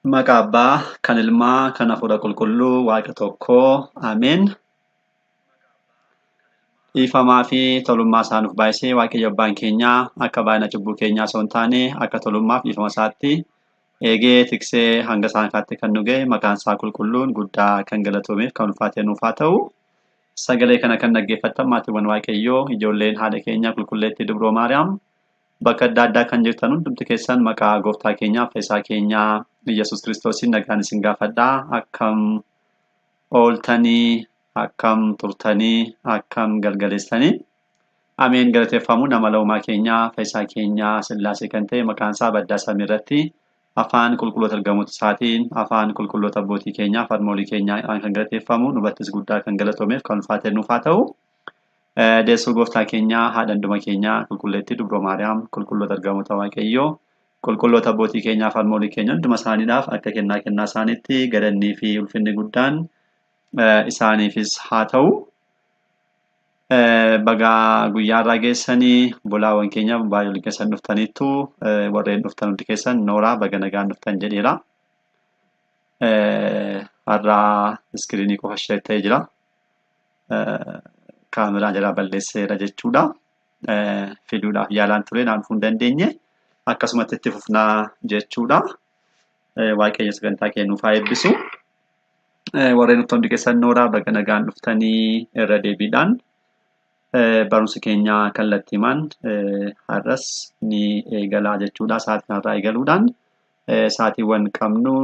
Maqaa Abbaa, kan Ilmaa, kan Hafuura Qulqulluu, Waaqa tokkoo. Ameen. Dhiifamaa fi tolummaa isaa nuuf baay'isee Waaqayyo Abbaan keenyaa akka baay'ina cubbuu keenyaa osoo hin taane akka tolummaaf dhiifama isaatti eegee tiksee hanga isaan kaatti kan nu ga'e maqaan isaa qulqulluun guddaa kan galatoomeef kan ulfaatee nuuf haa ta'u. Sagalee kana kan dhaggeeffattan maatiiwwan Waaqayyoo ijoolleen haadha keenya qulqulleettii Dubroo Maariyaam bakka adda addaa kan jirtan hundumti keessan maqaa gooftaa keenyaa fayyisaa keenyaa Iyyasuus Kiristoosiin nagaan isin gaafadhaa. Akkam ooltanii, akkam turtanii, akkam galgaleessanii. Ameen galateeffamu nama laumaa keenyaa fayyisaa keenyaa Sillaasee kan ta'e maqaan isaa baddaa samii irratti afaan qulqulloota ergamoota isaatiin afaan qulqulloota abbootii keenyaa farmoolii keenyaa kan galateeffamu nubattis guddaa kan galatoomeef kan ulfaate nuuf haa ta'u. Deessuu gooftaa keenyaa haadha hunduma keenyaa qulqulleettii Dubroo Maariyaam qulqulloota ergamoota Waaqayyoo qulqulloota abbootii keenyaa farmoolii keenya hunduma isaaniidhaaf akka kennaa kennaa isaaniitti galannii fi ulfinni guddaan isaaniifis haa ta'u. Bagaa guyyaa irraa geessanii bolaawwan keenya baay'ee olii keessan dhuftaniittu warreen dhuftan hundi keessan nooraa baga nagaan dhuftan jedheera. Har'aa iskiriinii qofa ishee ta'ee jira. Kaameraa jalaa balleesseera jechuudha. Fiduudhaaf yaalaan ture naan dhufuu hin dandeenye. Akkasumatti itti fufnaa jechuudha. Waaqayyo sagantaa keenya nuuf haa eebbisu. Warreen dhuftan hundi keessan nooraa baga nagaan dhuftanii irra deebiidhaan barumsi keenya kallattiimaan har'as ni eegalaa jechuudha. Sa'aatiin har'aa eegaluudhaan sa'aatiiwwan qabnu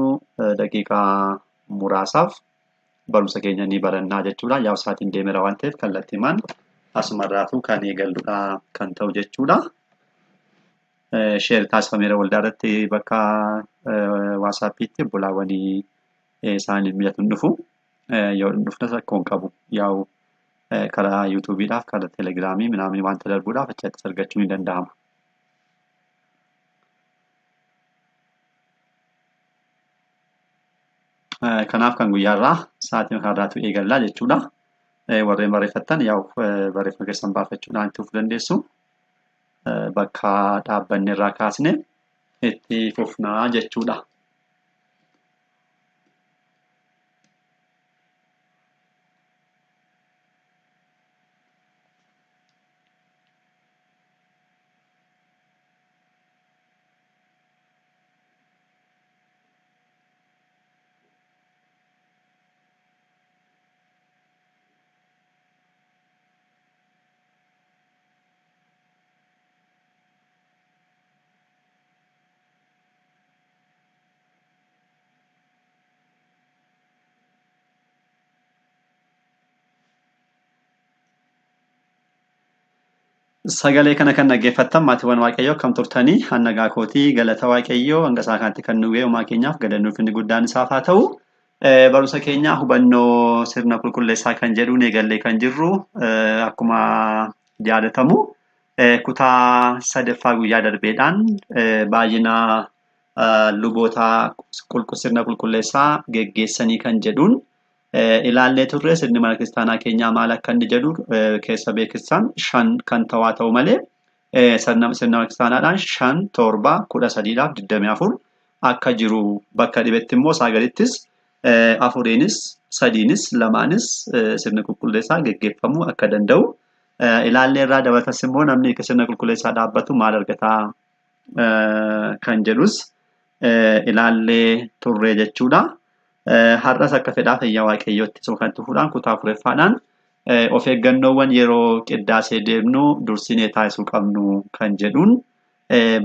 daqiiqaa muraasaaf barumsa keenya ni barannaa jechuudha. Yaa'u sa'aatiin deemeera waan ta'eef kallattiimaan asumarraatu kan eegalludha kan ta'u jechuudha. Sheer taasifameera waldaa irratti bakka waasaappiitti obbolaawwanii isaaniif mijatu hin dhufu. Yoo hin dhufnes rakkoo hin qabu. Yaa'u karaa yuutuubiidhaaf karaa telegiraamii minaamin wanta darbuudhaaf achittis argachuun ni danda'ama. Kanaaf kan guyyaa irraa sa'aatii kanarraatu eegallaa jechuudha. Warreen barreeffattan yaa'u barreeffama keessan baafachuudhaan itti fufuu dandeessu. Bakka dhaabbanne irraa kaasne itti fufnaa jechuudha. Sagalee kana kan dhaggeeffattan maatiiwwan Waaqayyoo akkam turtanii hannagaa kootii galata Waaqayyoo hanga isaa kanatti kan nu ga'e uumaa keenyaaf galanni ulfinni guddaan isaaf haa ta'u. Barumsa keenya hubannoo sirna qulqulleessaa kan jedhuun eegallee kan jirru akkuma yaadatamu kutaa sadaffaa guyyaa darbeedhaan baay'ina luboota sirna qulqulleessaa geggeessanii kan jedhuun ilaallee turre sirni mana kiristaanaa keenyaa maal akka inni jedhu keessa beekisaan 5 kan ta'aa ta'u malee sirna mana kiristaanaadhaan 5, 7, 13dhaaf 24 akka jiru bakka dhibetti immoo isaa gadittis afuriinis sadiinis lamaanis sirni qulqulleessaa geggeeffamuu akka danda'u ilaallee irraa dabalatas immoo namni sirna qulqulleessaa dhaabbatu maal argataa kan jedhus ilaallee turre jechuudha. Har'as akka fedhaa fayyaa Waaqayyootti isuma kan tufuudhaan kutaa afuraffaadhaan of eeggannoowwan yeroo qiddaasee deemnu dursinee taasisuu qabnu kan jedhuun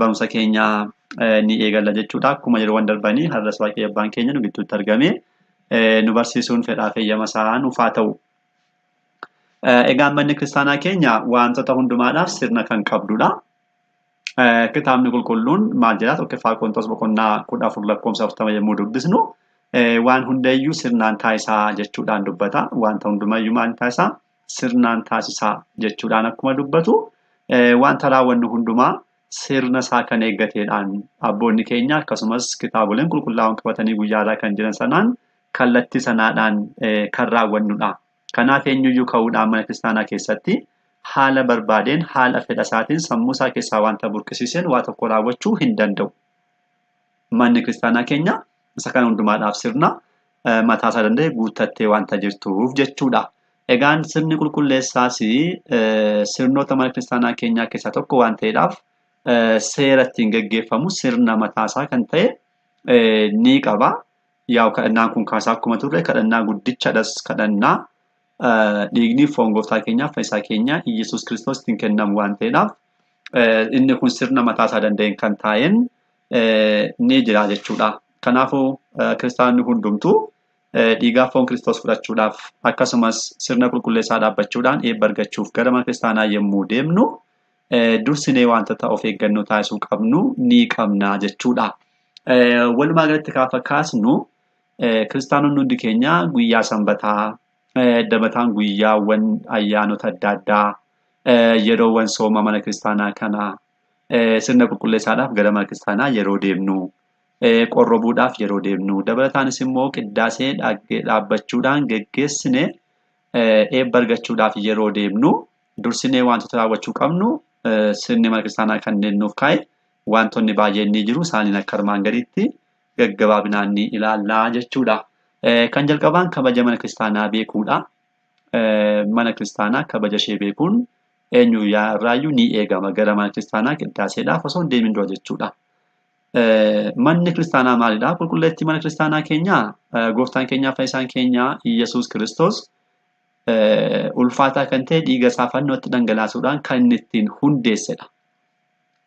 barumsa keenya ni eegalla jechuudha. Akkuma yeroowwan darbanii har'as Waaqayyo abbaan keenya nu gidduutti argame nu barsiisuun fedhaa fayyama isaa nuuf haa ta'u. Egaa manni kiristaanaa keenya wantoota hundumaadhaaf sirna kan qabdudha. Kitaabni qulqulluun maal jedhaa? Tokkoffaa Qorontos boqonnaa 14 lakkoofsa 40 yommuu dubbisnu waan hundayyuu sirnaan taasisaa jechuudhaan dubbata. Wanta hundumayyuu maal taasisaa? Sirnaan taasisaa jechuudhaan akkuma dubbatu wanta raawwannu hundumaa sirna isaa kan eeggateedhaan abboonni keenya akkasumas kitaaboleen qulqullaa'oon qabatanii guyyaarraa kan jiran sanaan kallattii sanaadhaan kan raawwannudha. Kanaaf eenyuyyuu ka'uudhaan mana kiristaanaa keessatti haala barbaadeen haala fedha isaatiin sammuu isaa keessaa wanta burqisiiseen waa tokko raawwachuu hin danda'u. Manni kiristaanaa keenya Isa kana hundumaadhaaf sirna mataa isaa danda'e guuttattee wanta jirtuuf jechuudha. Egaan sirni qulqulleessaas sirnoota mana kiristaanaa keenyaa keessaa tokko waan ta'eedhaaf seera ittiin geggeeffamu sirna mataa isaa kan ta'e ni qaba. Yaa'u kadhannaan kun kaasaa akkuma turre kadhannaa guddichadhas kadhannaa dhiigni foon gooftaa keenyaaf fayyisaa keenya Iyyasuus Kiristoos ittiin kennamu waan ta'eedhaaf inni kun sirna mataa isaa danda'een kan taa'een ni jira jechuudha. Kanaafuu kiristaanonni hundumtuu dhiigaa foon Kiristoos fudhachuudhaaf akkasumas sirna qulqulleessaa dhaabbachuudhaan eebba argachuuf gara mana kiristaanaa yommuu deemnu dursinee wantoota of eeggannoo taasisuu qabnu ni qabna jechuudha. Walumaa galatti gaafa kaasnu kiristaanonni hundi keenya guyyaa sanbataa dabalataan guyyaawwan ayyaanota adda addaa yeroowwan sooma mana kiristaanaa kanaa sirna qulqulleessaadhaaf gara mana kiristaanaa yeroo deemnu qorrobuudhaaf yeroo deemnu dabalataanis immoo qiddaasee dhaabbachuudhaan geggeessine eebba argachuudhaaf yeroo deemnu dursinee wantoota raawwachuu qabnu sirni mana kiristaanaa kanneen nuuf kaa'e wantoonni baay'een ni jiru isaaniin akka armaan gadiitti gaggabaabinaan ni ilaallaa jechuudha. Kan jalqabaan kabaja mana kiristaanaa beekuudha. Mana kiristaanaa kabaja ishee beekuun eenyu irraayyuu ni eegama gara mana kiristaanaa qiddaaseedhaaf osoo hin deemin dura jechuudha. Manni kiristaanaa maalidha? Qulqulleettii mana kiristaanaa keenyaa gooftaan keenyaa fayyisaan keenyaa Iyyasuus Kiristoos ulfaataa kan ta'e dhiiga isaa fannootti dhangalaasuudhaan kan inni ittiin hundeessedha.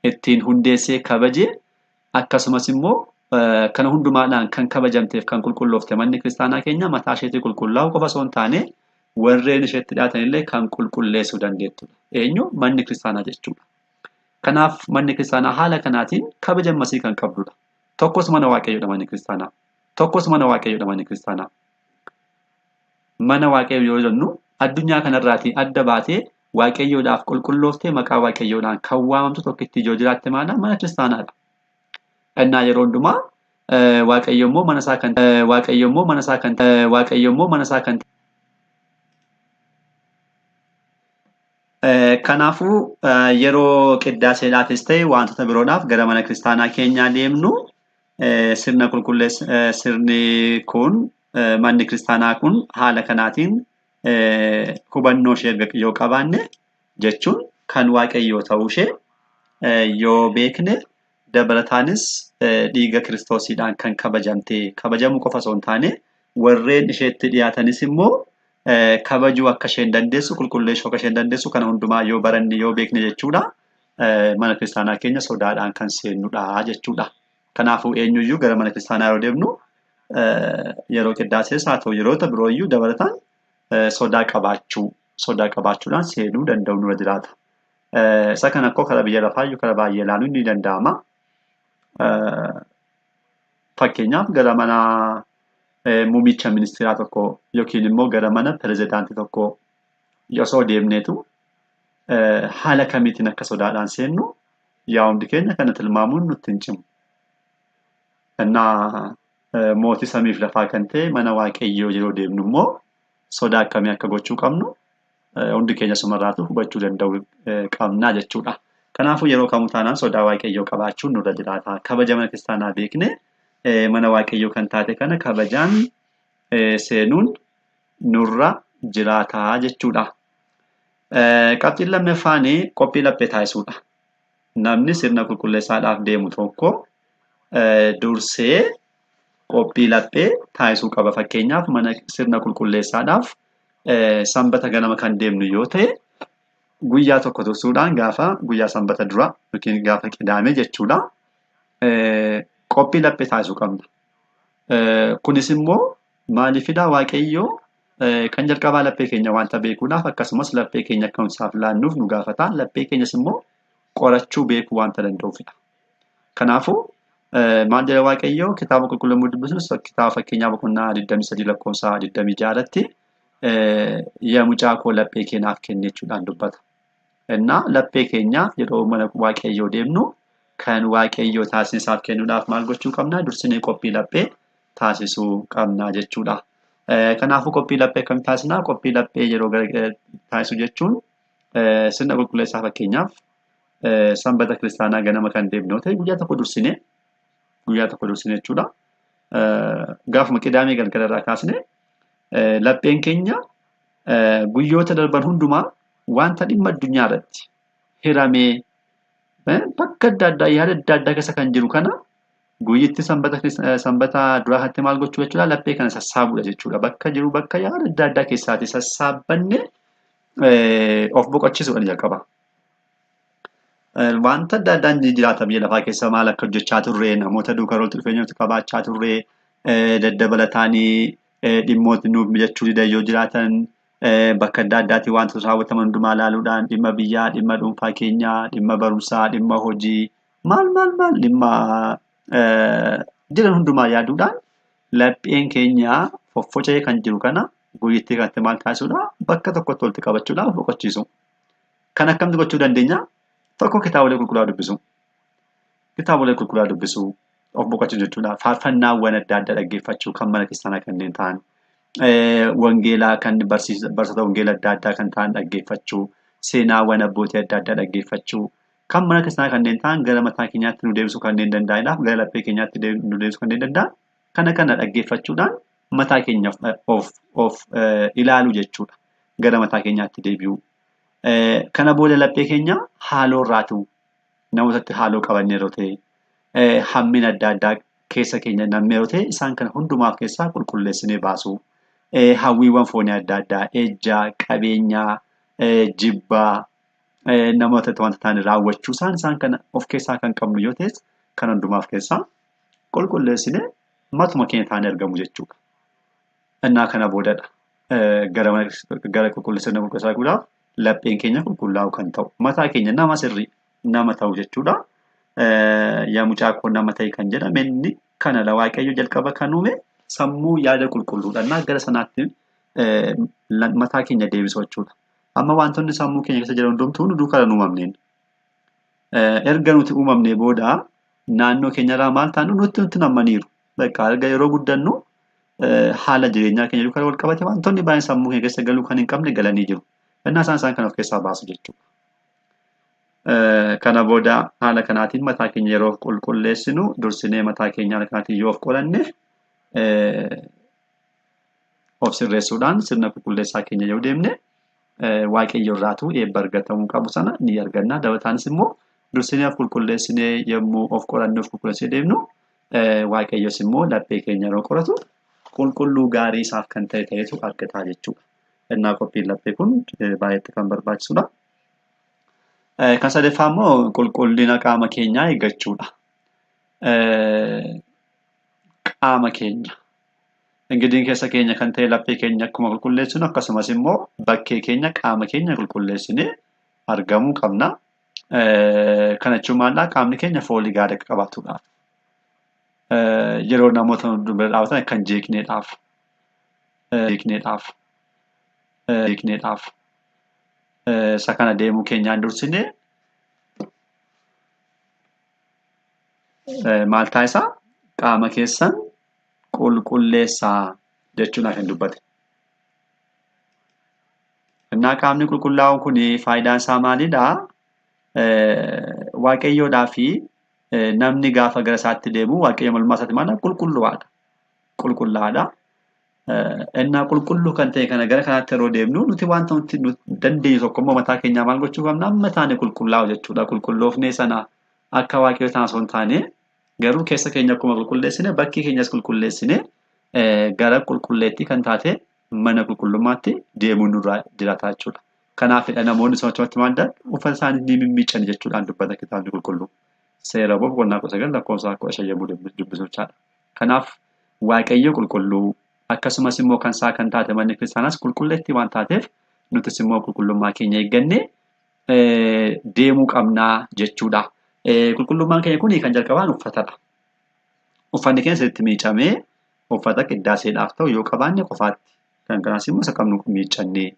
Ittiin hundeessee kabaje akkasumas immoo kana hundumaadhaan kan kabajamteef kan qulqulloofte manni kiristaanaa keenya mataa isheetii qulqullaa'u qofa osoo hin taane warreen isheetti dhiyaatan illee kan qulqulleessuu dandeettudha. Eenyu? Manni kiristaanaa jechuudha. Kanaaf manni kiristaanaa haala kanaatiin kabaja masii kan qabdudha. Tokkos mana waaqayyoodha manni kiristaanaa. Tokkos mana waaqayyoodha manni kiristaanaa. Mana waaqayyoo yoo jennu addunyaa kanarraatii adda baatee waaqayyoodhaaf qulqullooftee maqaa waaqayyoodhaan kan waamamtu tokkitti ijoo jiraatte maala mana kiristaanaadha. Innaa yeroo hundumaa waaqayyo immoo mana isaa kan waaqayyo immoo mana isaa kan waaqayyo immoo mana isaa kan Kanaafuu yeroo qiddaaseedhaafis ta'e wantoota biroodhaaf gara mana kiristaanaa keenyaa deemnu sirna qulqulleessa sirni kun manni kiristaanaa kun haala kanaatiin hubannoo ishee erga yoo qabaanne jechuun kan waaqayyoo ta'uu ishee yoo beekne dabalataanis dhiiga kiristoosiidhaan kan kabajamte kabajamuu qofa osoo hin taane warreen isheetti dhiyaatanis immoo kabajuu akka isheen dandeessu qulqulleessuu akka isheen dandeessu kana hundumaa yoo baranne yoo beekne jechuudha. Mana kiristaanaa keenya sodaadhaan kan seennudha jechuudha. Kanaafuu eenyuyyuu gara mana kiristaanaa yeroo deemnu yeroo qiddaasees haa ta'u yeroota birooyyuu dabalataan sodaa qabaachuu sodaa qabaachuudhaan seenuu danda'u nurra jiraata. Isa kana akkoo karaa biyya lafaayyuu karaa baay'ee ilaaluun ni danda'ama. Fakkeenyaaf gara mana muummicha ministeeraa tokko yookiin immoo gara mana pirezidaantii tokko osoo deemneetu haala kamiitiin akka sodaadhaan seennu yaa hundi keenya kana tilmaamuun nutti hin cimu. Innaa mootii samiif lafaa kan ta'e mana waaqayyoo yeroo deemnu immoo sodaa akkamii akka gochuu qabnu hundi keenya sumarraatu hubachuu danda'u qabnaa jechuudha. Kanaafuu yeroo kamuu taanaan sodaa waaqayyoo qabaachuun nurra jiraata. Kabaja mana kiristaanaa beekne mana waaqayyoo kan taate kana kabajaan seenuun nurra jiraata jechuudha. Qabxiin lammaffaan qophii laphee taasisuudha. Namni sirna qulqulleessaadhaaf deemu tokko dursee qophii laphee taasisuu qaba. Fakkeenyaaf mana sirna qulqulleessaadhaaf sanbata ganama kan deemnu yoo ta'e guyyaa tokko tursuudhaan gaafa guyyaa sanbata dura yookiin gaafa qidaame jechuudha. Qophii laphee taasisuu qabna. Kunis immoo maaliifidha waaqayyoo kan jalqabaa laphee keenya wanta beekuudhaaf akkasumas laphee keenya akka isaaf laannuuf nu gaafata. Laphee keenyas immoo qorachuu beekuu wanta danda'uufidha. Kanaafuu maal jedha waaqayyoo kitaaba qulqulluu yommuu dubbisnu kitaaba fakkeenyaa boqonnaa 23 lakkoofsa 26 irratti yaa mucaa koo laphee kee naaf kenni jechuudhaan dubbata. Innaa laphee keenya yeroo mana waaqayyoo deemnu kan waaqayyoo taasisne isaaf kennuudhaaf maal gochuu qabna? Dursinee qophii laphee taasisuu qabna jechuudha. Kanaafuu qophii laphee akkamitti taasisna? Qophii laphee yeroo taasisu jechuun sirna qulqulleessaa fakkeenyaaf sanbata kiristaanaa ganama kan deemnu yoo ta'e guyyaa tokko dursinee jechuudha. Gaafuma qidaamee galgala irraa kaasne lapheen keenya guyyoota darban hundumaa wanta dhimma addunyaa irratti hiramee bakka adda addaa yaada adda addaa keessa kan jiru kana guyyitti sanbata duraa kanatti maal gochuu jechuudha laphee kana sassaabuudha jechuudha. Bakka jiru bakka yaada adda addaa keessaati sassaabbanne of boqochiisuudha jalqaba. Wanta adda addaan ni jiraata biyya lafaa keessa maal akka hojjechaa turre namoota duukaa walitti dhufeenya nuti qabaachaa turre daddabalataanii dhimmootni nuuf mijachuu didan yoo jiraatan bakka adda addaatti wantoota raawwataman hundumaa ilaaluudhaan dhimma biyyaa, dhimma dhuunfaa keenyaa, dhimma barumsaa, dhimma hojii maal maal maal dhimma jiran hundumaa yaaduudhaan lapheen keenya foffoca'ee kan jiru kana guyyittii kanatti maal taasisuudha bakka tokkotti walitti qabachuudhaan of boqochiisu. Kan akkamitti gochuu dandeenya? Tokko kitaabolee qulqullaa'aa dubbisuu. Kitaabolee qulqullaa'aa dubbisuu of boqochiisu jechuudha. Faarfannaawwan adda addaa dhaggeeffachuu kan mana kiristaanaa kanneen ta'an. Wangeelaa kan barsiisota wangeela adda addaa kan ta'an dhaggeeffachuu. Seenaawwan abbootii adda addaa dhaggeeffachuu. Kan mana kiristaanaa kanneen ta'an gara mataa keenyaatti nu deebisuu kanneen danda'aniidhaaf gara laphee keenyaatti nu deebisuu kanneen danda'an kana kana dhaggeeffachuudhaan mataa keenya of ilaaluu jechuudha. Gara mataa keenyaatti deebi'uu. Kana booda laphee keenya haaloo irraatu namootatti haaloo qabanne yeroo ta'e hammina adda addaa keessa keenya namne yeroo ta'e isaan kana hundumaaf keessaa qulqulleessinee baasuu. Hawwiiwwan foonii adda addaa, ejjaa, qabeenyaa, jibbaa, namootatti wanta ta'an raawwachuu isaan isaan kana of keessaa kan qabnu yoo ta'es kan hundumaaf keessaa qulqulleessinee matuma keenya taanee argamu jechuudha. Innaa kana boodadha. Gara gara qulqulleessina qulqulleessaa godhaaf lapheen keenya qulqullaa'u kan ta'u mataa keenya nama sirrii nama ta'u jechuudha. Yaa mucaa koo nama ta'e kan jedhame inni kanadha. Waaqayyo jalqaba kan uume sammuu yaada qulqulluudha. Innaa gara sanaatti mataa keenya deebisuu jechuudha. Amma wantoonni sammuu keenya keessa jiran hundumtuu nu duukaa hin uumamneen. Erga nuti uumamnee booda naannoo keenyarraa maal taanu nutti nutti nammaniiru. Bakka erga yeroo guddannu haala jireenyaa keenya duukaa wal qabate wantoonni baay'een sammuu keenya keessa galuu kan hin qabne galanii jiru. Innaa isaan isaan kana of keessaa baasu jechuudha. Kana booda haala kanaatiin mataa keenya yeroo of qulqulleessinu dursinee mataa keenya haala kanaatiin yoo of qolanne of sirreessuudhaan sirna qulqulleessaa keenya yoo deemne waaqayyo irraatu eebba argatamuu qabu sana ni arganna. Dabalataanis immoo dursinee of qulqulleessinee yommuu of qorannee of qulqulleessinee deemnu waaqayyos immoo laphee keenya yeroo qoratu qulqulluu gaarii isaaf kan ta'e ta'etu argataa jechuudha. Innaa qophiin laphee kun baay'eetti kan barbaachisudha. Kan sadaffaa immoo qulqullina qaama keenyaa eeggachuudha. Qaama keenya. Ingidiin keessa keenya kan ta'e laphee keenya akkuma qulqulleessinu akkasumas immoo bakkee keenya qaama keenya qulqulleessinee argamuu qabna. Kana jechuun maallaa qaamni keenya foolii gaarii akka qabaatuudhaaf. Yeroo namoota nu bira dhaabatan akka hin jeeqneedhaaf. Jeeqneedhaaf. Jeeqneedhaaf. Isa kana deemuu keenyaan dursinee maal taasisaa? Qaama keessan qulqulleessaa jechuun kan dubbate. Innaa qaamni qulqullaa'uun kun faayidaan isaa maalidhaa? Waaqayyoodhaa fi namni gaafa gara isaatti deemu waaqayyo malummaa isaatti maal qulqulluwaadha. Qulqullaa'aadha. Innaa qulqulluu kan ta'e kana gara kanaatti yeroo deemnu nuti wanta nuti dandeenyu tokko immoo mataa keenyaa maal gochuu qabna? Amma taane qulqullaa'u jechuudha. Qulqulloofnee sana akka waaqayyo taana osoo hin taane garuu keessa keenya akkuma qulqulleessine bakkee keenyas qulqulleessine gara qulqulleettii kan taate mana qulqullummaatti deemuun nurraa jiraata jechuudha. Kanaafidha namoonni sun achumatti maal jedhan uffata isaanii ni mimmiican jechuudhaan dubbata kitaabni qulqulluu. Seera boqonnaa 19 lakkoofsa 15 yommuu dubbisu jechaadha. Kanaaf Waaqayyo qulqulluu akkasumas immoo kan isaa kan taate manni kiristaanaas qulqulleettii waan taateef nutis immoo qulqullummaa keenya eeggannee deemuu qabnaa jechuudha. Qulqullummaan keenya kun kan jalqabaan uffatadha. Uffanni keenya sirriitti miicamee uffata qiddaaseedhaaf ta'u yoo qabaanne qofaatti kan kanaas immoo isa qabnu miiccannee.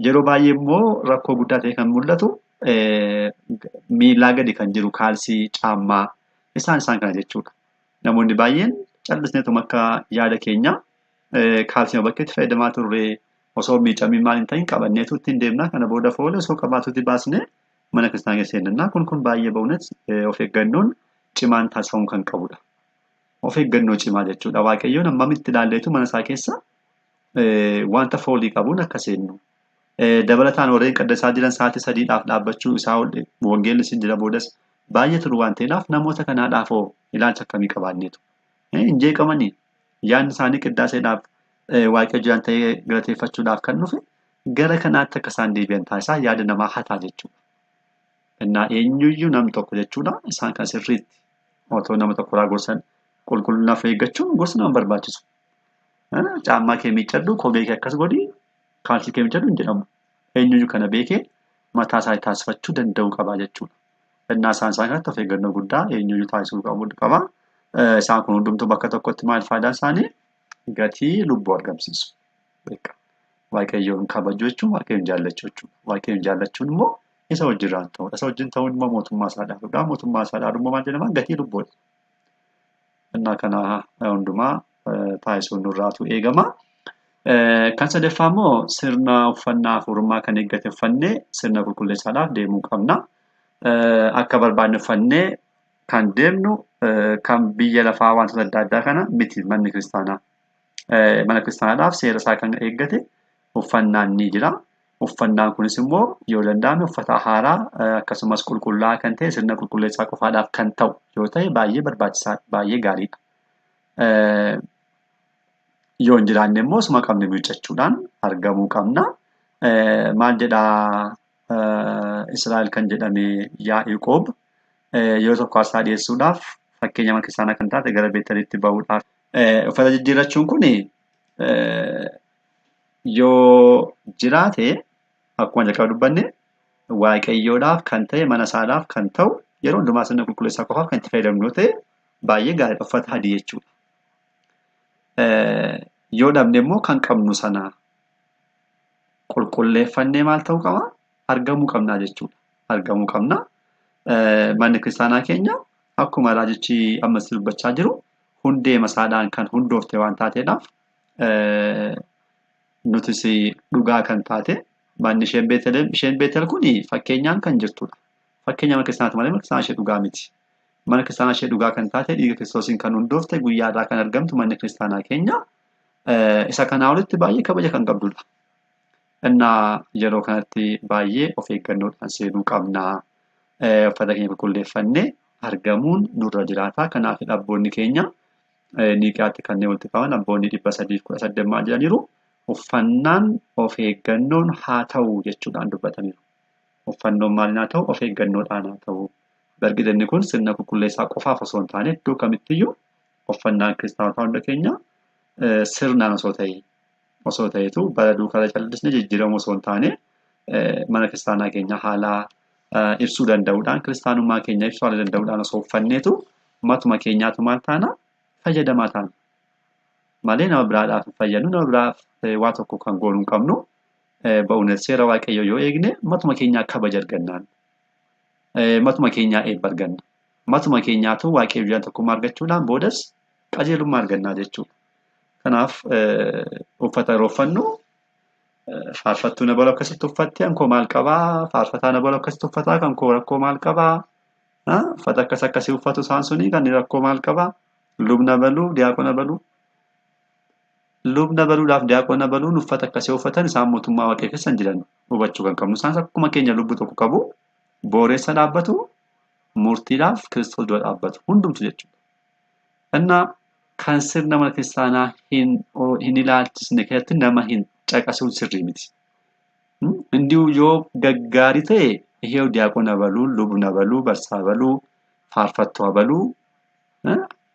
Yeroo baay'ee immoo rakkoo guddaa ta'e kan mul'atu miilaa gadi kan jiru kaalsii, caammaa isaan isaan kana jechuudha. Namoonni baay'een callisneetuma akka yaada keenya kaalsii bakkeetti fayyadamaa turre osoo miicamiin maal hin ta'in qabanneetu ittiin deemna. Kana booda foolee osoo qabaatutti baasnee mana kiristaanaa keessa seenna. Kun kun baay'ee ba'uunis of eeggannoon cimaan taasifamuu kan qabudha. Of eeggannoo cimaa jechuudha. Waaqayyoon hammamitti ilaalleetu mana isaa keessa wanta foolii qabuun akka seennu. Dabalataan warreen qaddasaa jiran sa'aatii sadiidhaaf dhaabbachuu isaa wangeelli isin jira boodas baay'ee turu waan ta'eedhaaf namoota kanaadhaaf hoo ilaalcha akkamii qabaanneetu. Hin jeeqamanii yaadni isaanii qiddaaseedhaaf waaqayyo jiran ta'ee galateeffachuudhaaf kan dhufe gara kanaatti akka isaan deebi'an taasisaa yaada namaa hataa jechuudha. Innaa eenyuyyuu namni tokko jechuudha isaan kan sirriitti otoo nama tokkorraa gorsan qulqullinaaf eeggachuun gorsa nama barbaachisu. Caammaa kee miiccadhu, kophee kee akkas godhi, kaalsii kee miiccadhu hin jedhamu. Eenyuyyuu kana beekee mataa isaa taasifachuu danda'uu qaba jechuudha. Innaa isaan isaan kanatti of eeggannoo guddaa eenyuyyuu taasisuu qaba. Isaan kun hundumtuu bakka tokkotti maal faayidaan isaanii? Gatii lubbuu argamsiisu. Waaqayyoon kabajuu jechuun waaqayyoon jaallachuu jechuudha. Waaqayyoon jaallachuun immoo isa wajjin ta'uudha. Isa wajjin ta'uun immoo mootummaa isaa dhaaluudha. Mootummaa isaa dhaaluun immoo maal jedhama? Gatii lubbuudha. Innaa kana hundumaa taasisuun nurraatu eegama. Kan sadaffaa immoo sirna uffannaa hafuurummaa kan eeggate uffannee sirna qulqulleessaadhaaf deemuu qabna. Akka barbaanne uffannee kan deemnu kan biyya lafaa wantoota adda addaa kana miti manni kiristaanaa. Mana kiristaanaadhaaf seera isaa kan eeggate uffannaan ni jira. Uffannaan kunis immoo yoo danda'ame uffata haaraa akkasumas qulqullaa'aa kan ta'e sirna qulqulleessaa qofaadhaaf kan ta'u yoo ta'e baay'ee barbaachisaa baay'ee gaariidha. Yoo hin jiraanne immoo osuma qabne miiccachuudhaan argamuu qabna. Maal jedhaa Israa'el kan jedhame Yaaqoob yeroo tokko aarsaa dhiyeessuudhaaf fakkeenya mana kiristaanaa kan taate gara Beetelitti bahuudhaaf. Uffata jijjiirrachuun kun yoo jiraate akkuma jalqaba dubbanne waaqayyoodhaaf kan ta'e mana isaadhaaf kan ta'u yeroo hundumaa sirna qulqulleessaa qofaaf kan itti fayyadamnu yoo ta'e baay'ee gaariidha uffata adii jechuudha. Yoo dhabne immoo kan qabnu sana qulqulleeffannee maal ta'uu qaba? Argamuu qabnaa jechuudha. Argamuu qabna. Manni kiristaanaa keenya akkuma raajichi ammas dubbachaa jiru hundee masaadhaan kan hundoofte waan taateedhaaf nutis dhugaa kan taate manni isheen Beetel isheen Beetel kun fakkeenyaan kan jirtudha. Fakkeenya mana kiristaanaati malee mana kiristaanaa ishee dhugaa miti. Mana kiristaanaa ishee dhugaa kan taate dhiiga kiristoosiin kan hundoofte guyyaa irraa kan argamtu manni kiristaanaa keenya isa kanaa olitti baay'ee kabaja kan qabdudha. Innaa yeroo kanatti baay'ee of eeggannoodhaan seenuu qabna. Uffata keenya qulqulleeffannee argamuun nurra jiraata. Kanaaf abboonni keenya Niiqiyaatti kanneen walitti qaban abboonni 318 maal jedhaniiru? Uffannaan of eeggannoon haa ta'u jechuudhaan dubbataniiru. Uffannoon maaliin haa ta'u? Of eeggannoodhaan haa ta'u. Bargid inni kun sirna qulqulleessaa qofaaf osoo hin taane iddoo kamittiyyuu uffannaan kiristaanotaa hunda keenya sirnaan osoo ta'e osoo ta'etu bara duukaa callisne jijjiiramu osoo hin taane mana kiristaanaa keenya haala ibsuu danda'uudhaan kiristaanummaa keenya ibsuu haala danda'uudhaan osoo uffanneetu matuma keenyaatu maal taana fayyadamaa taana. Malee nama biraadhaaf hin fayyadnu nama biraaf waa tokko kan goonu hin qabnu ba'uunet seera waaqayyoo yoo eegne matuma keenyaa kabaja argannaan. Matuma keenyaa eebba arganna. Matuma keenyaatu waaqayyo wajjin tokkummaa argachuudhaan boodas qajeelummaa argannaa jechuudha. Kanaaf uffata yeroo uffannu faarfattuu na baluu akkasitti uffatte kan koo maal qabaa? Faarfataa na baluu akkasitti uffataa kan koo rakkoo maal qabaa? Uffata akkas akkasii uffatu isaan suni kan rakkoo maal qabaa? Lubna baluu, diyaaqona baluu. Lubna baluudhaaf diyaaqona baluun uffata akkasii uffatan isaan mootummaa waaqayyoo keessa hin jiran hubachuu kan qabnu. Isaanis akkuma keenya lubbuu tokko qabu booreessa dhaabbatu murtiidhaaf Kiristoos dura dhaabbatu hundumtu jechuudha. Innaa kan sirna mana kiristaanaa hin ilaalchisne keessatti nama hin caqasuun sirrii miti. Indiu yoo gaggaarii ta'e ihee diyaaqona baluu, lubna baluu, barsaa baluu, faarfattuu baluu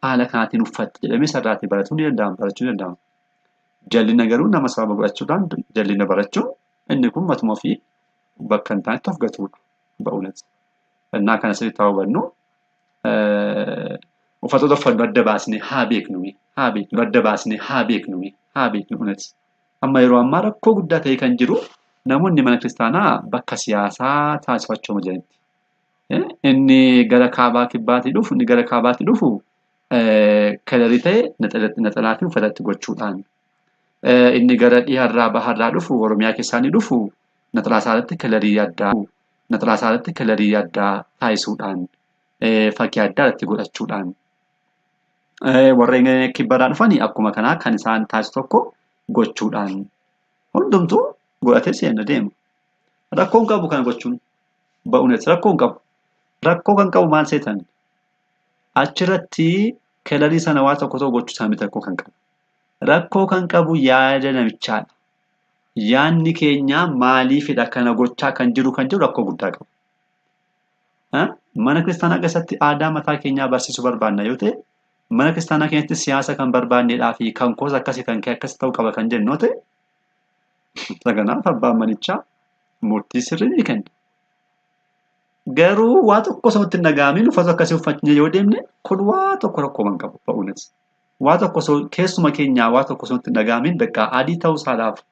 haala kanaatiin uffatte jedhamee sarraatii baratuu ni danda'ama barachuu ni danda'ama. Jallina garuu nama sababa godhachuudhaan jallina barachuun inni kun matuma ofii bakka hin taanetti of gatuudha. Ba'uunet. Innaa kana sirriitti haa hubannu. Uffatoota uffannu adda baasnee haa beeknu haa beeknu adda baasnee haa beeknu haa beeknu unet. Amma yeroo ammaa rakkoo guddaa ta'e kan jiru namoonni mana kiristaanaa bakka siyaasaa taasifachuu jiranitti. Inni gara kaabaa kibbaatii dhufu inni gara kaabaatii dhufu kalarii ta'e naxalaa fi uffatatti gochuudhaan. Inni gara dhiharraa baharraa dhufu Oromiyaa keessaa inni dhufu naxalaa isaa irratti kalarii addaa naxalaa isaa irratti kalarii addaa taasisuudhaan fakkii addaa irratti godhachuudhaan. Warreen kibbarraa dhufanii akkuma kanaa kan isaan taasisu tokko gochuudhaan hundumtuu godhatee seena deema. Rakkoon qabu kana gochuun ba'uunis rakkoo hin qabu. Rakkoo kan qabu maal seetan? Achirratti kelarii sana waa tokko tokko gochuu isaa miti rakkoo kan qabu. Rakkoo kan qabu yaada namichaadha. Yaadni keenya maaliifidha kana gochaa kan jiru rakkoo guddaa qaba. Mana kiristaanaa keessatti aadaa mataa keenyaa barsiisuu barbaanna yoo ta'e, mana kiristaanaa keenyatti siyaasa kan barbaanneedhaa fi kan koos akkasii kan kee akkas ta'uu qaba kan jennu yoo ta'e, kanaaf abbaan manichaa murtii sirrii ni kenna. Garuu waa tokko osoo itti hin dhaga'amiin uffata akkasii uffannee yoo deemne kun waa tokko rakkoo kan qabu ba'uunis. Waa tokko osoo keessuma keenyaa waa tokko osoo itti hin dhaga'amiin bakka adii ta'uu isaadhaaf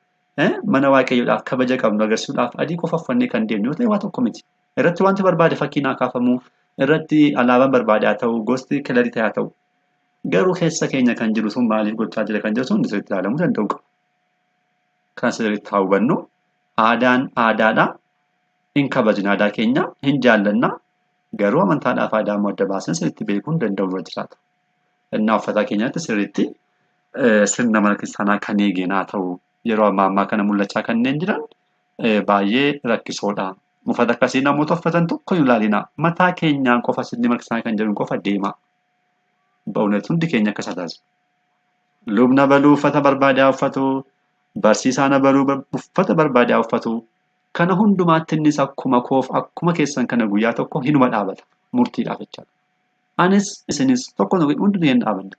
mana waaqayyoodhaaf kabaja qabnu agarsiisuudhaaf adii qofa uffannee kan deemnu yoo ta'e waa tokko miti. Irratti wanti barbaade fakkiin haa kaafamu, irratti alaabaan barbaade haa ta'u, gosti kilarii ta'e haa ta'u. Garuu keessa keenya kan jiru sun maaliif gochaa jira kan jiru sun sirriitti ilaalamuu danda'u qaba. Kan sirriitti haa hubannu aadaan aadaadha. Hin kabajna aadaa keenya, hin jaallanna. Garuu amantaadhaaf aadaa immoo adda baasnee sirriitti beekuu hin danda'u irra jiraata. Innaa uffata keenyatti sirriitti sirna mana kiristaanaa kan eegeen haa ta'u yeroo ammaa ammaa kana mul'achaa kanneen jiran baay'ee rakkisoodha. Uffata akkasii namoota uffatan tokko hin ilaalina. Mataa keenyaan qofa sirni mana kiristaanaa kan jedhu qofa deema. Ba'uunet hundi keenya akka isaa taasisu. Lubna baluu uffata barbaade haa uffatu. Barsiisaan baluu uffata barbaade haa uffatu. Kana hundumaatti innis akkuma koof akkuma keessan kana guyyaa tokko hinuma dhaabata. Murtiidhaaf jechaadha. Anis isinis tokko hundi keenya dhaabanna.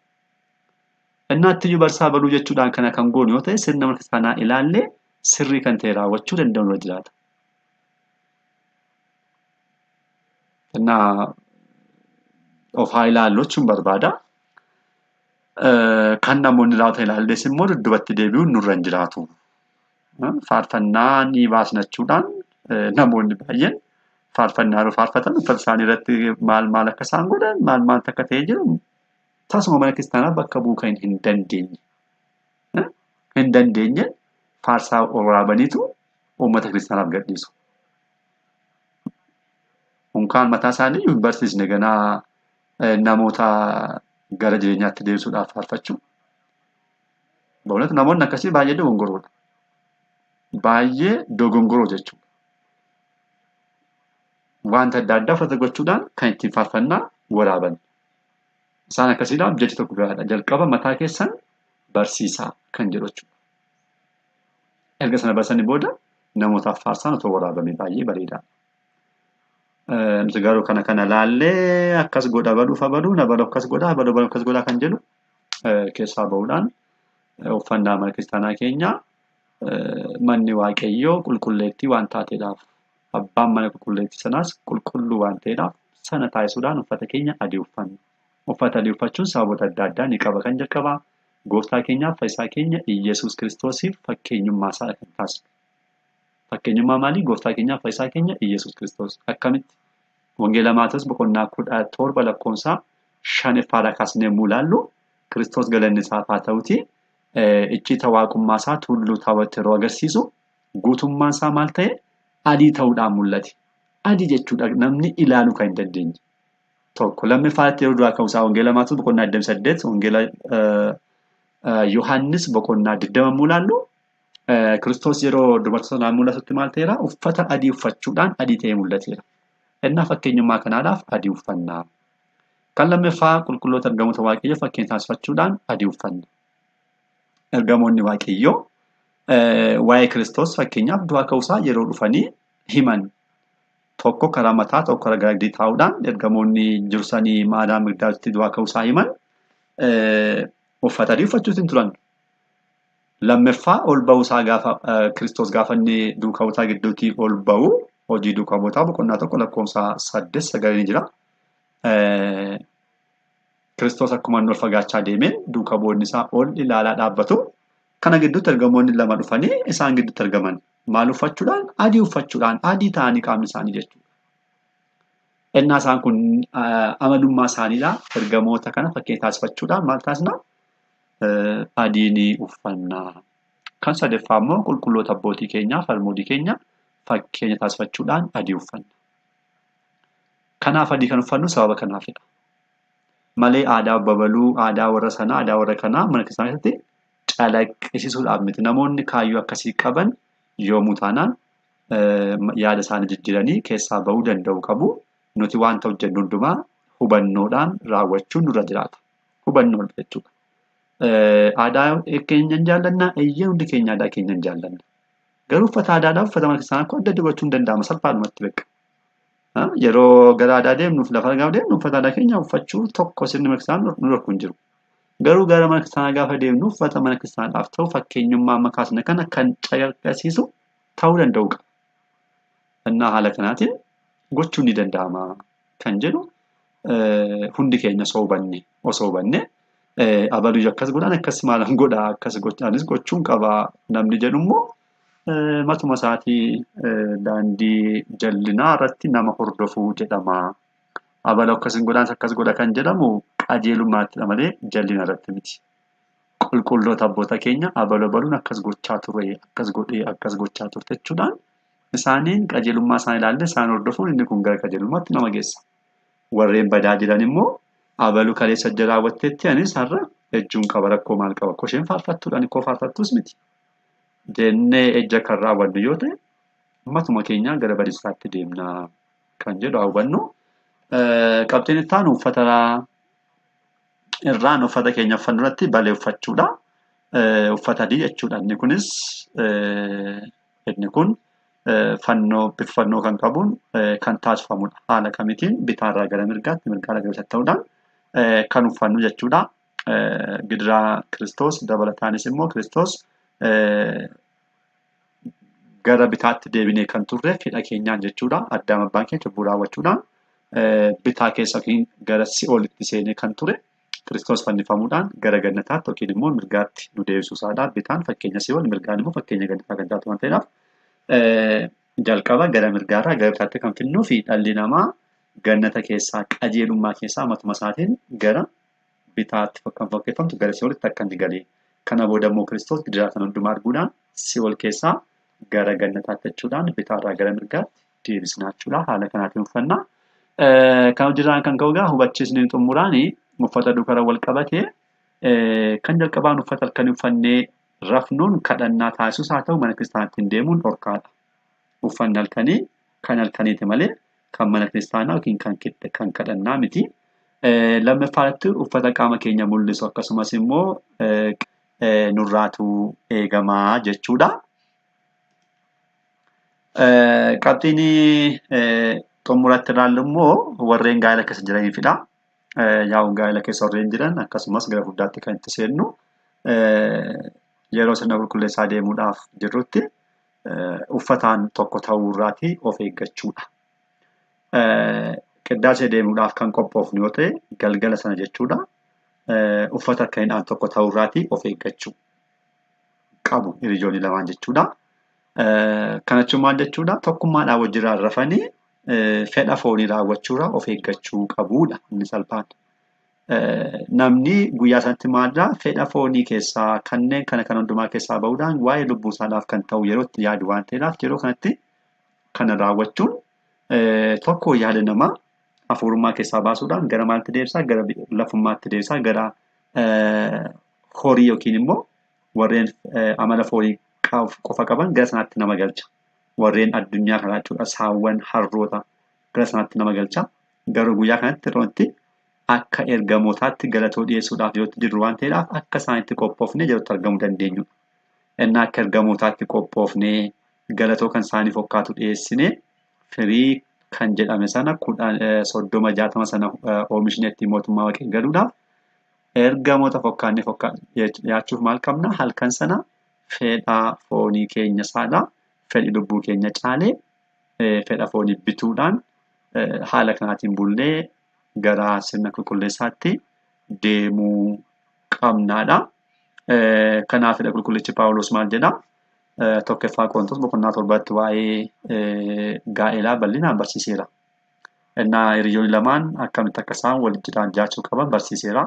Innaatti iyyuu barsaa baluu jechuudhaan kana kan goonu yoo ta'e sirna mana kiristaanaa ilaallee sirrii kan ta'e raawwachuu danda'u irra jiraata. Innaa of haa ilaallu jechuun barbaada. Kan namoonni raawwatan ilaallees immoo dudduubatti deebi'uun nurra hin jiraatu. Faarfannaa ni baasnachuudhaan namoonni baay'een faarfannaa yeroo faarfatan uffata isaanii irratti maal maal akka isaan godhan maal maal akka ta'ee jiru tasuma mana kiristaanaa bakka bu'uu kan hin dandeenye. Hin dandeenye faarsaa waraabaniitu uummata kiristaanaaf gadhiisu. Unkaan mataa isaanii hin barsiisne ganaa namoota gara jireenyaatti deebisuudhaaf faarfachuu. Ba'uunatti namoonni akkasii baay'ee dogongoroodha. Baay'ee dogongoroo jechuudha. Wanta adda addaa uffata gochuudhaan kan ittiin faarfannaa waraaban. Isaan akkasiidhaaf jechi tokko biraadha. Jalqaba mataa keessan barsiisaa kan jedhu jechuudha. Erga sana barsanii booda namootaaf faarsaan otoo waraabame baay'ee bareedaadha. Nuti garuu kana kana laallee akkas godha baluuf abaluu na balu akkas godha abaluu balu akkas godha kan jedhu keessaa ba'uudhaan uffannaa mana kiristaanaa keenya manni waaqayyoo qulqulleettii waan taateedhaaf abbaan mana qulqulleettii sanaas qulqulluu waan ta'eedhaaf sana taasisuudhaan uffata keenya adii uffanna. Uffata adii uffachuun sababoota adda addaa ni qaba kan jalqabaa gooftaa keenyaaf fayyisaa keenya Iyyasuus Kiristoosiif fakkeenyummaa isaa kan taasisu. Fakkeenyummaa maalii? Gooftaa keenyaaf fayyisaa keenya Iyyasuus Kiristoos. Akkamitti? Wangeela Maatewos boqonnaa 17 lakkoofsa 5ffaadhaa kaasnee yommuu ilaallu Kiristoos galanni isaaf haa ta'uti icciita waaqummaa isaa tulluu taawwatti yeroo agarsiisu guutummaan isaa maal ta'e adii ta'uudhaan mul'ate. Adii jechuudha namni ilaaluu kan hin dandeenye. Tokko lammaffaatti yeroo duraa ka'uusaa Wangeela Maatewos boqonnaa 28 Wangeela Yohaannis boqonnaa 20 yommuu ilaallu Kiristoos yeroo dubartoota sanaan mul'atutti maal ta'eera? Uffata adii uffachuudhaan adii ta'ee mul'ateera. Innaa fakkeenyummaa kanaadhaaf adii uffannaa. Kan lammaffaa qulqulloota ergamoota Waaqayyoo fakkeenya taasifachuudhaan adii uffanna. Ergamoonni Waaqayyoo waa'ee Kiristoos fakkeenyaaf du'aa ka'uusaa yeroo dhufanii himan. Tokko karaa mataa tokko karaa gara gadii taa'uudhaan ergamoonni jirsanii maadaa migdaatti du'aa ka'uusaa himan uffata adii uffachuutiin turan. Lammaffaa ol ba'uusaa gaafa Kiristoos gaafa inni duukaa buutaa gidduutti ol ba'u hojii duukaa buutaa boqonnaa 1 lakkoofsa 8 9 ni jira. Kiristoos akkuma inni ol fagaachaa deemeen duukaa bu'oonni isaa ol ilaalaa dhaabbatu. Kana gidduutti ergamoonni lama dhufanii isaan gidduutti argaman. Maal uffachuudhaan? Adii uffachuudhaan adii ta'anii qaamni isaanii jechuudha. Ennaa isaan kun amalummaa isaaniidha. Ergamoota kana fakkeenya taasifachuudhaan maal taasisna? Adii ni uffanna. Kan sadaffaa immoo qulqulloota abbootii keenyaa falmoodii keenya fakkeenya taasifachuudhaan adii uffanna. Kanaaf adii kan uffannu sababa kanaafidha. Malee aadaa babaluu, aadaa warra sanaa, aadaa warra kanaa mana kiristaanaa keessatti calaqqisiisuudhaaf miti. Namoonni kaayyoo akkasii qaban yoomuu taanaan yaada isaanii jijjiiranii keessaa bahuu danda'u qabu. Nuti wanta hojjennu hundumaa hubannoodhaan raawwachuun nurra jiraata. Hubannoodha jechuudha. Aadaa keenya hin jaallannaa? Eeyyee, hundi keenya aadaa keenya hin jaallanna. Garuu uffata aadaadhaaf uffata mana kiristaanaa akka adda adda gochuun hin danda'ama salphaadhumatti beeka. Yeroo gara aadaa deemnuuf lafa gaafa deemnu uffata aadaa keenya uffachuu tokko sirni mana kiristaanaa nu dhorku hin jiru. Garuu gara mana kiristaanaa gaafa deemnu uffata mana kiristaanaadhaaf ta'u fakkeenyummaa amma kaasne kana kan calaqqisiisu ta'uu danda'u qaba. Innaa haala kanaatiin gochuun ni danda'ama kan jedhu hundi keenya osoo hubanne abaluu akkas godhaan akkas maalan godhaa akkas gochaanis gochuun qaba namni jedhu immoo matuma isaatii daandii jallinaa irratti nama hordofuu jedhama. Abaluu akkas hin godhaan akkas godha kan jedhamu qajeelummaatti malee jallina irratti miti. Qulqulloota abboota keenya abaluu abaluun akkas gochaa ture akkas godhee akkas gochaa turte jechuudhaan isaaniin qajeelummaa isaan ilaalle isaan hordofuun inni kun gara qajeelummaatti nama geessa. Warreen badaa jiran immoo abaluu kaleessa ejja raawwatteetti anis har'a ejjuun qaba rakkoo maal qaba kosheen faarfattuudhaan koo faarfattuus miti. Jennee ejja kan raawwannu yoo ta'e matuma keenyaa gara badiisaatti deemna kan jedhu haa hubannu. Qabxiin itti aanu uffata irraan uffata keenya uffannu irratti balee uffachuudha. Uffata adii jechuudha. Inni kunis inni kun fannoo bifa fannoo kan qabuun kan taasifamudha. Haala kamitiin bitaarraa gara mirgaatti mirgaarraa gara bitaatti ta'uudhaan kan uffannu jechuudha. Gidiraa Kiristoos dabalataanis immoo Kiristoos gara bitaatti deebinee kan turre fedha keenyaan jechuudha. Addaam abbaan keenya cubbuu raawwachuudhaan bitaa keessa yookiin gara si'oolitti seenee kan ture Kiristoos fannifamuudhaan gara gannataatti yookiin immoo mirgaatti nu deebisuu isaadha. Bitaan fakkeenya si'ool, mirgaan immoo fakkeenya gannataa kan taatu waan ta'eedhaaf jalqaba gara mirgaarraa gara bitaatti kan finnuu fi dhalli namaa gannata keessaa qajeelummaa keessaa matuma isaatiin gara bitaatti kan fakkeeffamtu gara si'oolitti akka inni galee. Kana booda immoo Kiristoos gidiraa kan hundumaa arguudhaan si'ool keessaa gara gannataatti jechuudhaan bitaarraa gara mirgaatti deebisnaa jechuudha. Haala kanaatiin uffannaa. Kan hojiirraan kan ka'u egaa hubachiisni xumuraanii uffata duukaa wal qabatee kan jalqabaan uffata halkanii uffannee rafnuun kadhannaa taasisus haa ta'u mana kiristaanaatti deemuun dhorkaadha. Uffanni halkanii kan halkaniiti malee kan mana kiristaanaa yookiin kan kadhannaa miti. Lammaffaatti uffata qaama keenya mul'isu akkasumas immoo nurraatu eegamaa jechuudha. Qabxiin xumuratti ilaallu immoo warreen gaa'ela keessa jiraniifidha. Yaa'uun gaa'ela keessa warreen jiran akkasumas gara fuulduraatti kan itti seennu yeroo sirna qulqulleessaa deemuudhaaf jirrutti uffataan tokko ta'uu irraatii of eeggachuudha. Qiddaasee deemuudhaaf kan qophoofnu yoo ta'e galgala sana jechuudha. Uffata akkaniidhaan tokko ta'uu irraatii of eeggachuu qabu hiriyoonni lamaan jechuudha. Kana jechuun maal jechuudha? Tokkummaadhaan wajjin rafanii fedha foonii raawwachuurraa of eeggachuu qabuudha inni salphaan. Namni guyyaa sanatti maalidhaa fedha foonii keessaa kanneen kana kan hundumaa keessaa bahuudhaan waa'ee lubbuu isaadhaaf kan ta'u yeroo itti yaadu waan ta'eedhaaf yeroo kanatti kana raawwachuun tokko yaada namaa hafuurummaa keessaa baasuudhaan gara maalitti deebisaa? Gara lafummaatti deebisaa, gara horii yookiin immoo warreen amala foonii qofa qaban gara sanaatti nama galcha. Warreen addunyaa kanaa jechuudha saawwan harroota gara sanaatti nama galcha. Garuu guyyaa kanatti yeroo itti akka ergamootaatti galatoo dhiyeessuudhaaf yeroo itti jirru waan ta'eedhaaf akka isaanitti qophoofnee yerootti argamuu dandeenyudha. Innaa akka ergamootaatti qophoofnee galatoo kan isaanii fokkaatu dhiyeessinee firii kan jedhame sana 10 30 60 sana oomishne ittiin mootummaa waaqayyoo galuudhaaf ergamoota fokkaannee dhiyaachuuf maal qabna? Halkan sana fedha foonii keenya saala fedhi lubbuu keenya caalee fedha foonii bituudhaan haala kanaatiin bullee gara sirna qulqulleessaatti deemuu qabnaadha. Kanaafidha qulqullichi Paawulos maal jedha? Tokkoffaa Qorontos boqonnaa 7tti waa'ee gaa'elaa bal'inaan barsiiseera. Innaa hiriyoonni lamaan akkamitti akka isaan wal jiraachuu qaban barsiiseera.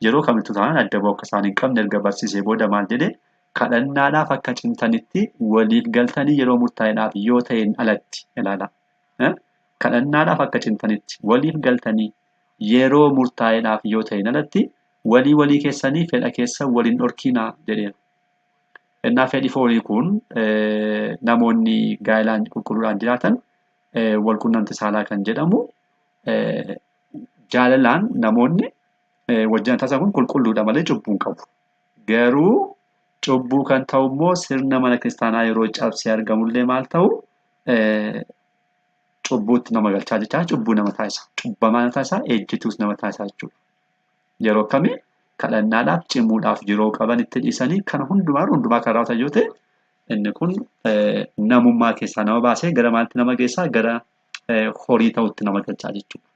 Yeroo kamittuu taanaan adda ba'uu akka isaan hin qabne erga barsiisee booda maal jedhee? Kadhannaadhaaf akka cimtanitti waliif galtanii yeroo murtaa'eedhaaf yoo ta'een alatti ilaala. Kadhannaadhaaf akka cimtanitti waliif galtanii Yeroo murtaa'eedhaaf yoo ta'in alatti walii walii keessanii fedha keessa waliin dhorkinaa jedheera. Innaa fedhi foonii kun namoonni gaa'ilaan qulqulluudhaan jiraatan wal quunnamtii saalaa kan jedhamu jaalalaan namoonni wajjin taasisan kun qulqulluudha malee cubbuu hin qabu. Garuu cubbuu kan ta'u immoo sirna mana kiristaanaa yeroo cabsee argamullee maal ta'u cubbuutti nama galchaa jechaa cubbuu nama taasisa. Cubbamaa nama taasisa, ejjituus nama taasisa jechuudha. Yeroo akkamii kadhannaadhaaf cimuudhaaf yeroo qaban itti dhiisanii kana hundumaa hundumaa kan raawwatan yoo ta'e inni kun namummaa keessaa nama baasee gara maalitti nama geessaa gara horii ta'utti nama galchaa jechuudha.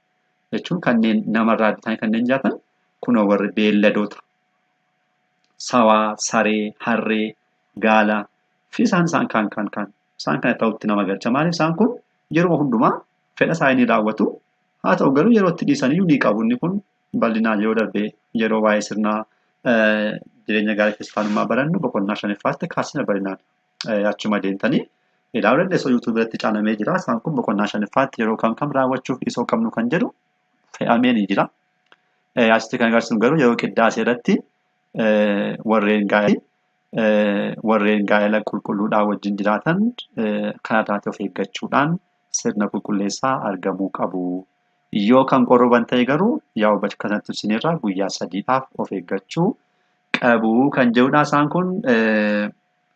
Jechuun kanneen namarraa bitan kanneen jiraatan kunoo warri beelladoota sawaa, saree, harree, gaala fi isaan isaan kaan kaan kaan isaan kana ta'utti nama galcha. Maaliif isaan kun yeroo hundumaa fedha isaanii ni raawwatu. Haa ta'u garuu yeroo itti dhiisaniyyuu ni qabu. Inni kun bal'inaan yeroo darbe yeroo waa'ee sirnaa jireenya gaarii kiristaanummaa barannu boqonnaa shanaffaatti kaasina bal'inaan achuma deemtanii ilaaluu dandeessu. YouTube irratti caanamee jira. Isaan kun boqonnaa shanaffaatti yeroo kam kam raawwachuuf dhiisuu qabnu kan jedhu fe'amee ni jira. Asitti kan agarsiisnu garuu yeroo qiddaasee irratti warreen gaa'ela warreen gaa'ela qulqulluudhaan wajjin jiraatan kana irraati of eeggachuudhaan sirna qulqulleessaa argamuu qabu. Yoo kan qorroban ta'e garuu yaa bakka kanatti ibsineerra guyyaa sadiidhaaf of eeggachuu qabu kan jedhudha. Isaan kun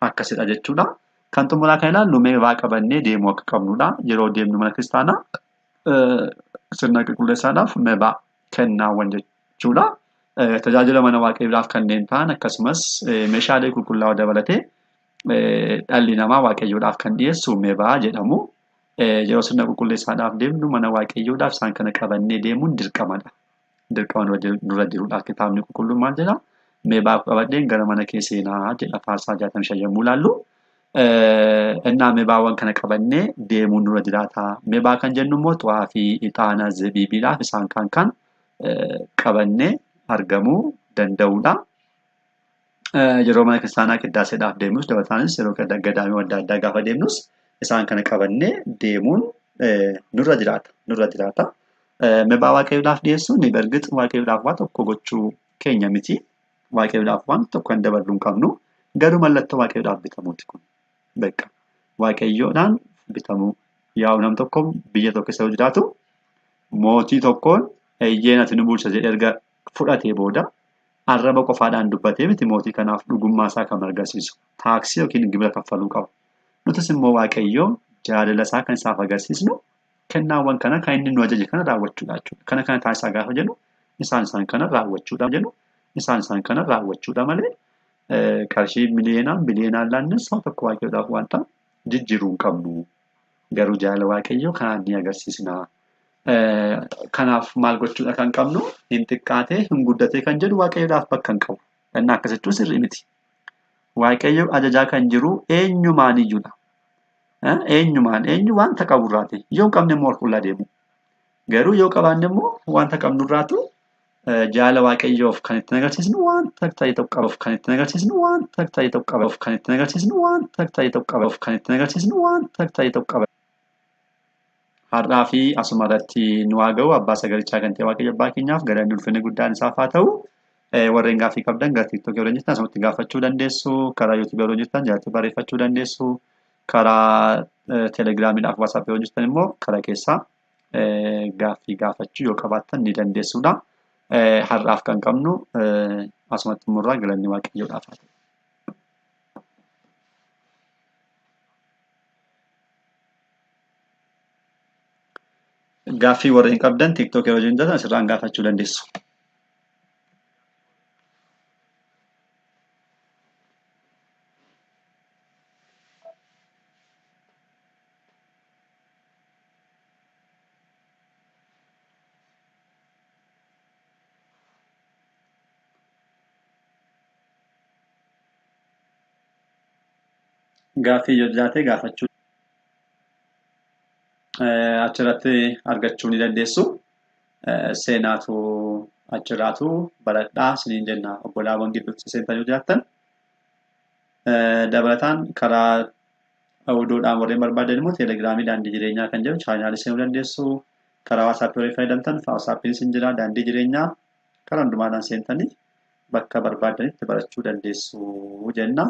akkasidha jechuudha. Kan xumuraa kan ilaallu meebaa qabannee deemuu akka qabnudha. Yeroo deemnu mana kiristaanaa sirna qulqulleessaadhaaf meebaa kennaawwan jechuudha. Tajaajila mana waaqayyoodhaaf kanneen ta'an akkasumas meeshaalee qulqullaa'oo dabalatee dhalli namaa waaqayyoodhaaf kan dhiyeessu meebaa jedhamu. Yeroo sirna qulqulleessaadhaaf deemnu mana waaqayyoodhaaf isaan kana qabannee deemuun dirqamadha. Dirqama nurra jirudha. Kitaabni qulqulluun maal jedha? Meebaa qabadheen gara mana kee seenaa jedha faarsaa 65 yommuu ilaallu. Innaa meebaawwan kana qabannee deemuun nurra jiraata. Meebaa kan jennu immoo xaafii, ixaana, zabiibiidhaaf isaan kaan kan qabannee argamuu danda'udha. Yeroo mana kiristaanaa qiddaaseedhaaf deemnus dabalataanis yeroo gadaamii adda addaa gaafa deemnus isaan kana qabannee deemuun nurra jiraata. Nurra jiraata. Mebaa waaqayyoodhaaf dhiyeessuun bergix waaqayyoodhaaf waa tokko gochuu keenya miti. Waaqayyoodhaaf waan tokko kan daballu hin qabnu. Garuu mallattoo waaqayyoodhaaf bitamuuti kun. Beqa. Waaqayyoodhaan bitamuu. Yaa'u nam tokko biyya tokko keessa yoo jiraatu mootii tokkoon eeyyeen ati nu bulcha jedhee erga fudhatee booda arraba qofaadhaan dubbatee miti mootii kanaaf dhugummaa isaa kan agarsiisu. Taaksii yookiin gibira kaffaluu qaba. Nutis immoo Waaqayyoo jaalala isaa kan isaaf agarsiisnu kennaawwan kana kan inni nu ajaje kana raawwachuudha jechuudha. Kana kana taasisaa gaafa jennu isaan isaan kana raawwachuudha jennu isaan isaan kana raawwachuudha malee qarshii miliyoonaan biliyoonaan laannes waan tokko Waaqayyoodhaaf wanta jijjiiruu hin qabnu. Garuu jaalala Waaqayyoo kanaan ni agarsiisna. Kanaaf maal gochuudha kan qabnu hin xiqqaatee hin guddatee kan jedhu Waaqayyoodhaaf bakka hin qabu. Inni akkas jechuun sirrii miti. Waaqayyo ajajaa kan jiru eenyumaan iyyuudha. Eenyumaan eenyu wanta qaburraati. Yoo hin qabne immoo qullaa deemu. Garuu yoo qabaanne immoo wanta qabnurraatu jaala Waaqayyoof kan ittiin agarsiisnu wanta ta'e tokko qabuuf kan ittiin agarsiisnu wanta ta'e tokko qabuuf kan ittiin agarsiisnu wanta ta'e tokko qabuuf kan ittiin agarsiisnu wanta ta'e tokko qaba. Har'aa fi asuma irratti nu haa ga'u abbaa sagalichaa kan ta'e Waaqayyo abbaa keenyaaf galanni ulfinni guddaan isaaf haa ta'u. Warreen gaaffii qabdan gara TikTok yeroo jirtan asumatti gaafachuu dandeessu. Karaa YouTube yeroo jirtan jalatti barreeffachuu dandeessu. Karaa Telegiraamiidhaaf WhatsApp yeroo jirtan immoo karaa keessaa gaaffii gaafachuu yoo qabaattan ni dandeessuudha. Har'aaf kan qabnu asumatti xumurraa galanni Waaqayyoodhaaf haa ta'u. Gaaffii warreen qabdan TikTok yeroo jirtan asirraan gaafachuu dandeessu. Gaaffii yoo jiraate gaafachuu achirratti argachuu ni dandeessu. Seenaatu achirraatu baradhaa isiniin jenna obbolaawwan gidduutti seentan yoo jiraattan. Dabalataan karaa oduudhaan warreen barbaadan immoo teelegiraamii daandii jireenyaa kan jedhu chaanaalii seenuu dandeessu. Karaa WhatsAppii warreen fayyadamtan WhatsAppiin sin jira daandii jireenyaa karaa hundumaadhaan seentanii bakka barbaaddanitti barachuu dandeessu jenna.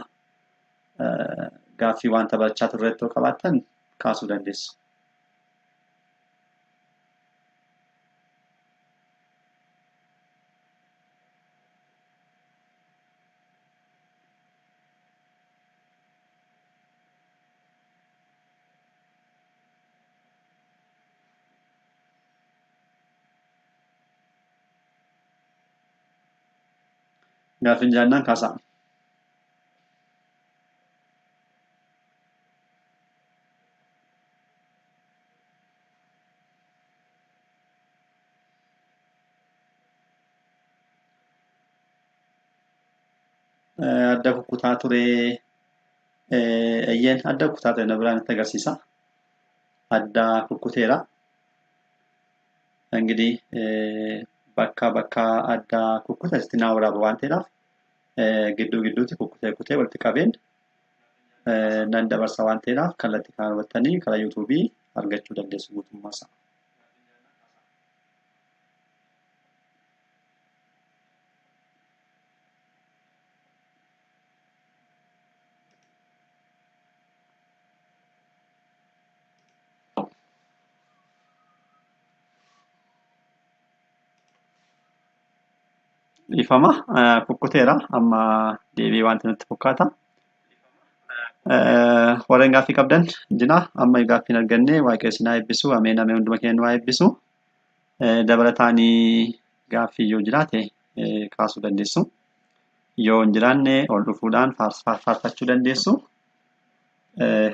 Gaaffii wanta barachaa turretti yoo qabaattan kaasuu dandeessu. Gaaffiin jiraannaan kaasaa. Adda kukkutaa ture eeyyeen adda kukkutaa ture na biraan itti agarsiisa. Adda kukkuteera. Ingidihi bakka bakka adda kukkute asitti naa waraaba waan ta'eedhaaf gidduu gidduutti kukkutee kutee walitti qabeen nan dabarsa waan ta'eedhaaf kallattii kanaan hubattanii karaa yuutuubii argachuu dandeessu guutummaa isaa. Dhiifama kukkuteera amma deebi'ee wanti natti fakkaata. Warreen gaaffii qabdan jira amma gaaffii hin arganne waaqayyo isin haa eebbisu ameen ameen hunduma keenya nu haa eebbisu. Dabalataanii gaaffii yoo jiraate kaasuu dandeessu. Yoo hin jiraanne ol dhufuudhaan faarfachuu dandeessu.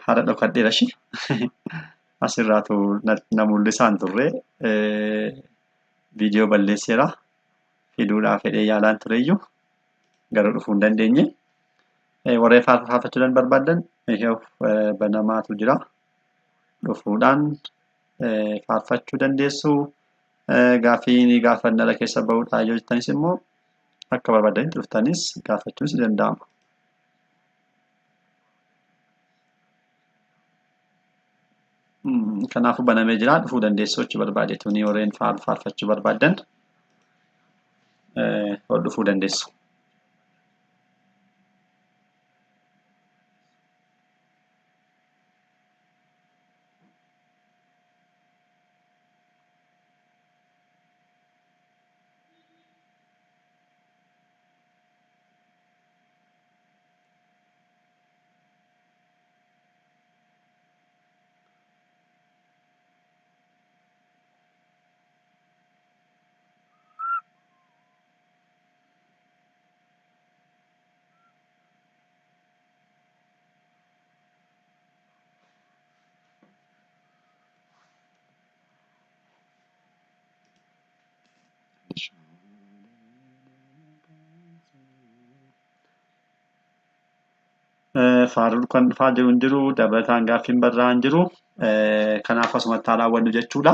Haadha dhokadheera ishee asirraatu na mul'isaa hin turre viidiyoo balleesseera. Fiduudhaaf fedhee yaalaan tureyyuu garuu dhufuu hin dandeenye. Warreen faarfachuu barbaadan banamaatu jira. Dhufuudhaan faarfachuu dandeessu. Gaaffii ni gaafannara keessa bahuudhaa yoo jettanis immoo akka barbaadanitti dhuftanis gaafachuunis ni danda'ama. Kanaafuu banamee jira dhufuu dandeessu jechuu barbaadeetu ni warreen faarfachuu barbaadan ol dhufuu dandeessu. Faaruun kan dhufaa jiru hin jiru dabalataan gaaffiin barraa hin jiru. Kanaaf asumatti haa raawwannu jechuudha.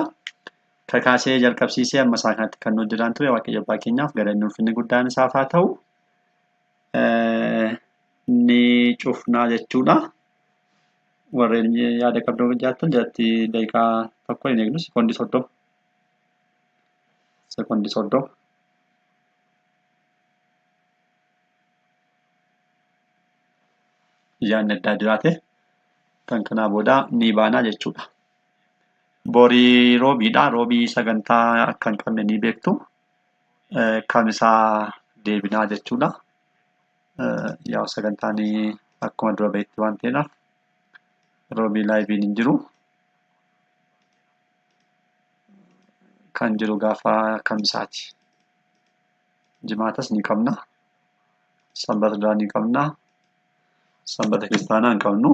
Kakaasee jalqabsiisee amma isaa kanatti kan nu hojjetaan ture Waaqayyo Abbaa keenyaaf galanni ulfinni guddaan isaaf haa ta'u. Ni cufnaa jechuudha. Warreen yaada qabdu jiraattan jalatti daqiiqaa tokko hin eegnu sekoondii 30. Sekoondii 30. Yaadni addaa jiraate kan kanaa booda ni baanaa jechuudha. Borii roobiidha. Roobii sagantaa akka hin qabne ni beektu. Kamisaa deebinaa jechuudha. Yaa sagantaan akkuma dura beektu waan ta'eedhaaf roobii laayiviin hin jiru. Kan jiru gaafa kamisaati. Jimaatas ni qabna. Sanbata duraa ni qabna. Sanbata kiristaanaa hin qabnu.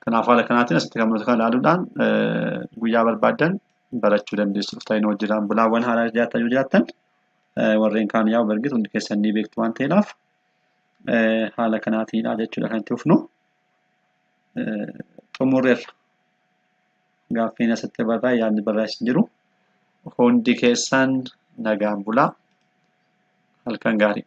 Kanaaf haala kanaatiin asitti kan mul'atu kana ilaaluudhaan guyyaa barbaaddan barachuu dandeessu. Dhuftanii nu wajjin bulaawwan haaraa jiraattan yoo jiraattan warreen kaan yaa'u bargitu hundi keessan ni beektu waan ta'eedhaaf haala kanaatiinidha jechuudha kan itti fufnu. Xumurreerra. Gaaffiin asitti barraa'e yaadni barraa'es hin jiru. Hundi keessan nagaan bulaa. Halkan gaarii.